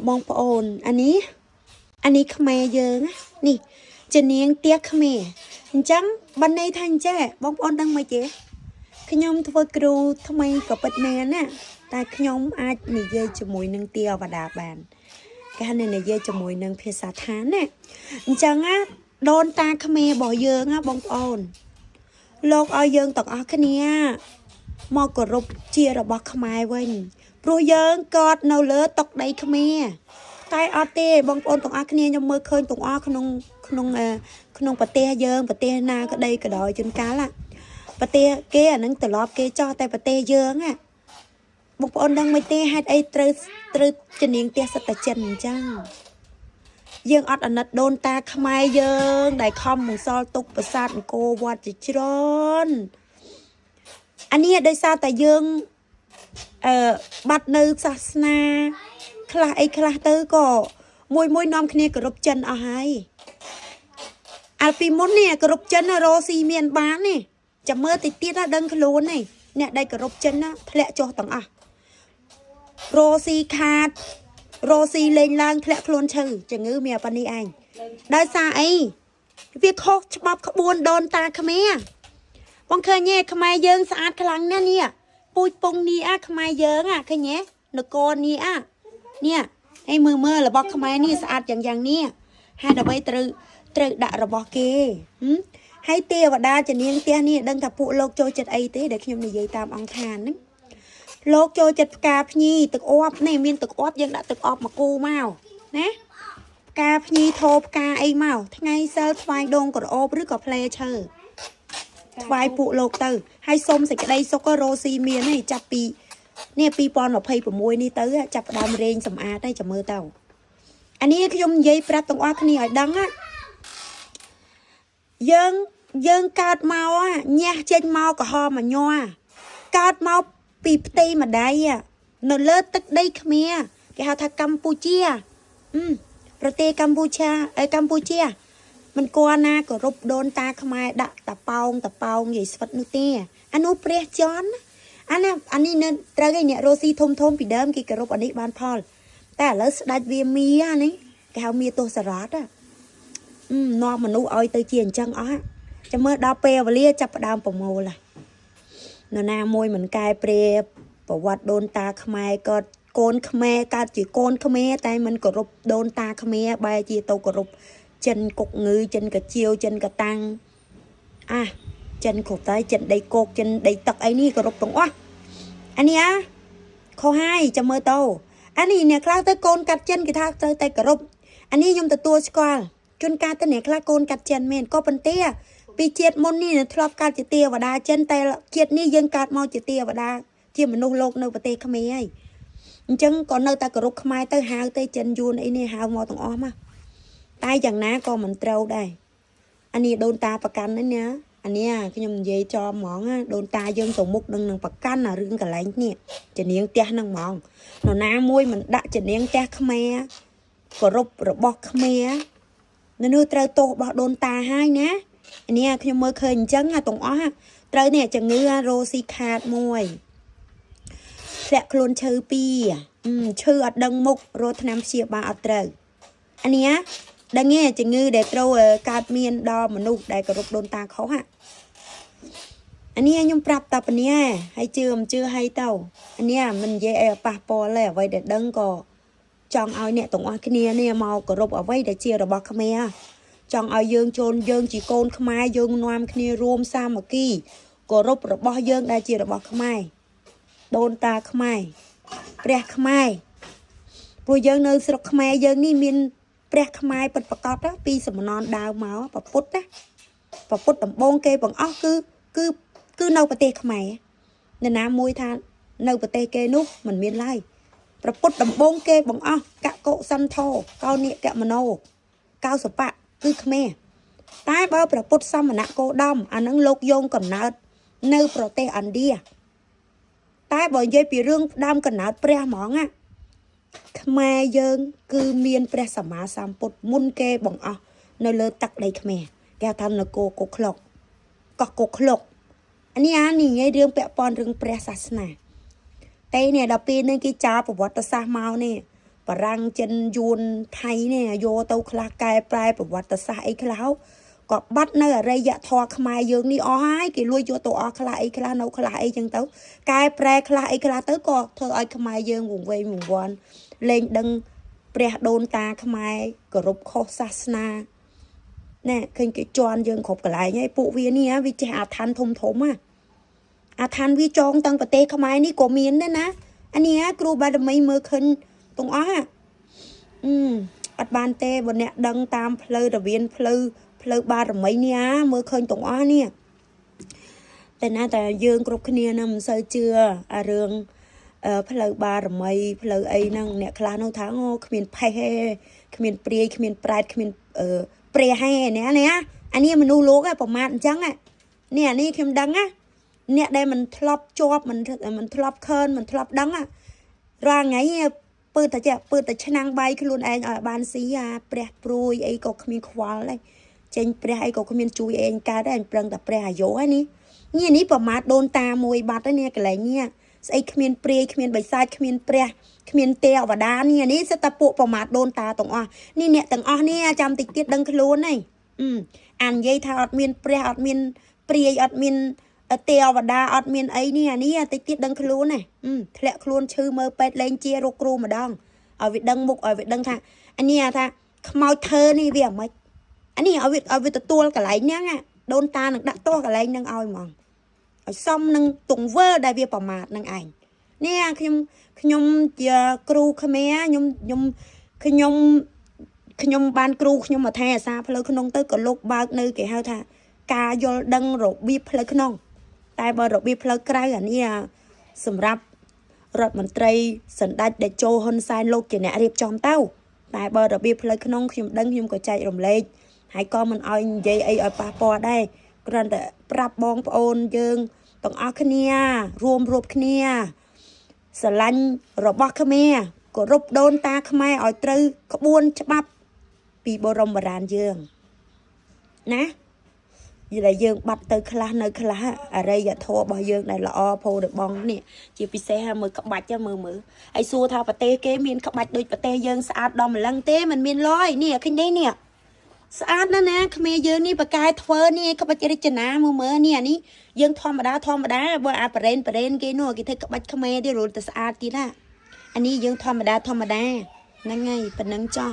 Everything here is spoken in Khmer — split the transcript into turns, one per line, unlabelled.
បងប្អូនអានេះអានេះខ្មែរយើងណានេះជានាងផ្ទះខ្មែរអញ្ចឹងបានន័យថាអញ្ចេះបងប្អូនដឹងមិនទេខ្ញុំធ្វើគ្រូថ្មីក៏ពិតមែនណាតែខ្ញុំអាចនិយាយជាមួយនឹងទេវតាបានគេហៅនិយាយជាមួយនឹងភាសាឋានណាអញ្ចឹងណាដូនតាខ្មែររបស់យើងណាបងប្អូនលោកឲ្យយើងទាំងអស់គ្នាមកគោរពជារបស់ខ្មែរវិញព្រោះយើងកត់នៅលើតុកដីខ្មែរតែអត់ទេបងប្អូនទាំងអស់គ្នាខ្ញុំមើលឃើញទាំងអស់ក្នុងក្នុងក្នុងប្រទេសយើងប្រទេសណាក្តីក៏ដោយជួនកាលប្រទេសគេអានឹងត្រឡប់គេចោះតែប្រទេសយើងណាបងប្អូនដឹងមិនទេហេតុអីត្រូវត្រូវជំនាញផ្ទះសិតតែចិនអញ្ចឹងយើងអត់អាណិតដូនតាខ្មែរយើងដែលខំបង្សល់ទុកប្រាសាទអង្គរវត្តជាច្រើនអានេះដោយសារតែយើងបាត់នៅសាសនាខ្លះអីខ្លះទៅក៏មួយមួយនាំគ្នាគោរពចិនអស់ហើយអាពីមុននេះគោរពចិនរស់ស៊ីមានបាននេះចាំមើលតិចទៀតណាដឹងខ្លួននេះអ្នកដែលគោរពចិនណាធ្លាក់ចុះទាំងអស់រស់ស៊ីខាតរស់ស៊ីលេងឡើងធ្លាក់ខ្លួនឈឺជំងឺមានប៉ុណ្នេះឯងដោយសារអីវាខុសច្បាប់ក្បួនដូនតាខ្មែរបងឃើញទេខ្មែរយើងស្អាតខ្លាំងណាស់នេះពូជពងនេះអាខ្មែរយើងអាឃើញទេនគរនេះអានេះហើយមើលមើលរបស់ខ្មែរនេះស្អាតយ៉ាងយ៉ាងនេះហេតុអ្វីត្រូវត្រូវដាក់របស់គេហើយទេវតាជំនាញផ្ទះនេះដឹងថាពួកលោកចូលចិត្តអីទេដែលខ្ញុំនិយាយតាមអង្គឋានហ្នឹងលោកចូលចិត្តផ្កាភ្ញីទឹកអប់នេះមានទឹកអប់យើងដាក់ទឹកអប់មកគូមកណាផ្កាភ្ញីធោផ្កាអីមកថ្ងៃសិលថ្វាយដងក្រអូបឬក៏ផ្លែឈើថ្វាយពួកលោកទៅហើយសុំសេចក្តីសុខក៏រស់ស៊ីមាននេះចាប់ពីនេះ2026នេះទៅចាប់ផ្ដើមរែងសម្អាតហើយចាំមើលទៅអានេះខ្ញុំនិយាយប្រាប់ទាំងអស់គ្នាឲ្យដឹងណាយើងយើងកើតមកញះចេញមកក្រហមញ័រកើតមកពីផ្ទៃម្ដាយនៅលើទឹកដីខ្មែរគេហៅថាកម្ពុជាប្រទេសកម្ពុជាអីកម្ពុជាមិនគួរណាគោរពដូនតាខ្មែរដាក់តប៉ោងតប៉ោងនិយាយស្វិតនោះទេអានោះព្រះចន់អានេះអានេះនៅត្រូវឯអ្នករស់ស៊ីធំធំពីដើមគេគោរពអានេះបានផលតែឥឡូវស្ដាច់វាមីអានេះគេហៅមីទសរតនាំមនុស្សឲ្យទៅជាអញ្ចឹងអស់ចាំមើលដល់ពេលវេលាចាប់ផ្ដើមប្រមូលនរណាមួយមិនកែប្រែប្រវត្តិដូនតាខ្មែរក៏កូនខ្មែរកើតជាកូនខ្មែរតែមិនគោរពដូនតាខ្មែរបែរជាទៅគោរពចិនកុកងឺចិនកជាវចិនកតាំងអាចិនគ្រប់តែចិនដីគោកចិនដីទឹកអីនេះគោរពទាំងអស់អានេះអាខុសហើយចាំមើលទៅអានេះអ្នកខ្លះទៅកូនកាត់ចិនគេថាត្រូវតែគោរពអានេះខ្ញុំទទួលស្គាល់ជួនកាលទៅអ្នកខ្លះកូនកាត់ចិនមែនក៏ប៉ុន្តែពីជាតិមុននេះធ្លាប់កើតជាទេវតាចិនតែជាតិនេះយើងកើតមកជាទេវតាជាមនុស្សលោកនៅប្រទេសខ្មែរហើយអញ្ចឹងក៏នៅតែគោរពខ្មែរទៅហៅទៅចិនយួនអីនេះហៅមកទាំងអស់មកតែយ៉ាងណាក៏មិនត្រូវដែរអានេះដូនតាប្រកាន់ហ្នឹងណាអានេះខ្ញុំនិយាយចំហ្មងដូនតាយើងទៅមុខនឹងប្រកាន់អារឿងកន្លែងនេះជំនាញផ្ទះហ្នឹងហ្មងនរណាមួយមិនដាក់ជំនាញផ្ទះខ្មែរគោរពរបស់ខ្មែរនៅនោះត្រូវទោសរបស់ដូនតាហើយណានេះខ្ញុំមើលឃើញអញ្ចឹងទាំងអស់ត្រូវនេះជំងឺរ៉ូស៊ីខាតមួយធ្លាក់ខ្លួនឈឺពីរឈឺអត់ដឹងមុខរត់ថ្នាំព្យាបាលអត់ត្រូវអានេះដឹងទេជំងឺដែលត្រូវកើតមានដល់មនុស្សដែលគោរពដូនតាខុសអានេះខ្ញុំប្រាប់តែប៉ុណ្នេះហើយជឿមិនជឿហើយទៅអានេះមិននិយាយអីប៉ះពាល់ទេអ្វីដែលដឹងក៏ចង់ឲ្យអ្នកទាំងអស់គ្នានេះមកគោរពអ្វីដែលជារបស់ខ្មែរចង់ឲ្យយើងចូលយើងជាកូនខ្មែរយើងនាំគ្នារួមសាមគ្គីគោរពរបស់យើងដែលជារបស់ខ្មែរដូនតាខ្មែរព្រះខ្មែរព្រោះយើងនៅស្រុកខ្មែរយើងនេះមានព្រះខ្មែរពិតប្រាកដពីសំណនដើមមកពពុទ្ធណាពពុទ្ធដំបងគេបង្អស់គឺគឺគឺនៅប្រទេសខ្មែរនរណាមួយថានៅប្រទេសគេនោះមិនមានឡើយប្រពុតដំបងគេបង្អស់កកុសន្ធោកោនិកមโนកោសបៈគឺខ្មែរតែបើប្រពុតសមណៈគោដមអានឹងលោកយោងកំណើតនៅប្រទេសឥណ្ឌាតែបើនិយាយពីរឿងដើមកំណើតព្រះហ្មងណាខ្មែរយើងគឺមានព្រះសម្មាសម្ពុទ្ធមុនគេបង្អស់នៅលើទឹកដីខ្មែរគេថានគរកុក្លុកកោះកុក្លុកអានេះអានេះនិយាយរឿងពាក់ព័ន្ធរឿងព្រះសាសនាតែនេះដល់ពេលនេះគេចោលប្រវត្តិសាស្ត្រមកនេះ បារាំងចិនយួនថៃនេះយកទៅខ្លះកែប្រែប្រវត្តិសាស្ត្រអីខ្លះក៏បាត់នៅអរិយធម៌ខ្មែរយើងនេះអស់ហើយគេលួចយកទៅអស់ខ្លះអីខ្លះនៅខ្លះអីចឹងទៅកែប្រែខ្លះអីខ្លះទៅក៏ធ្វើឲ្យខ្មែរយើងវង្វេងវង្វាន់លែងដឹងព្រះដូនតាខ្មែរគោរពខុសសាសនាណែឃើញគេជន់យើងគ្រប់កន្លែងហើយពួកវានេះវាចេះអាឋានធំធំហ่ะអាឋានវាចងតាំងប្រទេសខ្មែរនេះក៏មានដែរណាអានេះគ្រូបារមីមើលឃើញទាំងអស់អត់បានទេបើអ្នកដឹងតាមផ្លូវរវៀនផ្លូវបារមីនេះមើលឃើញទាំងអស់នេះតែណាតែយើងគ្រប់គ្នាណាមិនសូវជឿអារឿងផ្លូវបារមីផ្លូវអីហ្នឹងអ្នកខ្លះនោះថាអូគ្មានផេះទេគ្មានព្រាយគ្មានប្រែតគ្មានព្រះហេនេះនេះអានេះមនុស្សលោកឯងប្រមាថអញ្ចឹងនេះអានេះខ្ញុំដឹងណាអ្នកដែលមិនធ្លាប់ជាប់មិនធ្លាប់ខើនមិនធ្លាប់ដឹងរាល់ថ្ងៃពើតែចេះពើតែឆ្នាំងបាយខ្លួនឯងឲ្យបានស៊ីអាព្រះព្រួយអីក៏គ្មានខ្វល់ដែរចេញព្រះអីក៏គ្មានជួយឯងកើតដែរប្រឹងតែព្រះអាយុហ្នឹងនេះនេះនេះប្រមាថដូនតាមួយបាត់ហើយនេះកន្លែងនេះស្អីគ្មានព្រាយគ្មានបិសាចគ្មានព្រះគ្មានទេវតានេះនេះសិតតែពួកប្រមាថដូនតាទាំងអស់នេះអ្នកទាំងអស់នេះចាំតិចទៀតដឹងខ្លួនហើយអានិយាយថាអត់មានព្រះអត់មានព្រាយអត់មានទេវតាអត់មានអីនេះអានេះតិចទៀតដឹងខ្លួនណាធ្លាក់ខ្លួនឈឺមើលពេទ្យលេងជារកគ្រូម្ដងឲ្យវាដឹងមុខឲ្យវាដឹងថាអានេះថាខ្មោចធ្វើនេះវាអាម៉េចអានេះឲ្យវាទទួលកន្លែងហ្នឹងដូនតានឹងដាក់ទោសកន្លែងហ្នឹងឲ្យហ្មងឲ្យសមនឹងទង្វើដែលវាប្រមាថនឹងឯងនេះខ្ញុំជាគ្រូខ្មែរខ្ញុំបានគ្រូខ្ញុំមកថែអាសាផ្លូវក្នុងទៅក៏លោកបើកនៅគេហៅថាការយល់ដឹងរបៀបផ្លូវក្នុងតែបើរបៀបផ្លូវក្រៅអានេះសម្រាប់រដ្ឋមន្ត្រីសម្ដេចតេជោហ៊ុនសែនលោកជាអ្នករៀបចំទៅតែបើរបៀបផ្លូវក្នុងខ្ញុំដឹងខ្ញុំក៏ចែករំលែកហើយក៏មិនឲ្យនិយាយអីឲ្យប៉ះពាល់ដែរគ្រាន់តែប្រាប់បងប្អូនយើងទាំងអស់គ្នារួមរួបគ្នាស្រឡាញ់របស់ខ្មែរគោរពដូនតាខ្មែរឲ្យត្រូវក្បួនច្បាប់ពីបរមបុរាណយើងណាយល់តែយើងបាត់ទៅខ្លះនៅខ្លះអរិយធម៌របស់យើងដែលល្អផូរបងនេះជាពិសេសមើលក្បាច់មើលមើលហើយសួរថាប្រទេសគេមានក្បាច់ដូចប្រទេសយើងស្អាតដល់ម្លឹងទេมันមានលយនេះឃើញទេនេះស្អាតណាស់ណាខ្មែរយើងនេះបកែធ្វើនេះក្បាច់រចនាមើលមើលនេះអានេះយើងធម្មតាធម្មតាបើអាប្រេនគេនោះគេធ្វើក្បាច់ខ្មែរទៀតរត់ទៅស្អាតទៀតណាអានេះយើងធម្មតាធម្មតាហ្នឹងហើយប៉ណ្ណឹងចោះ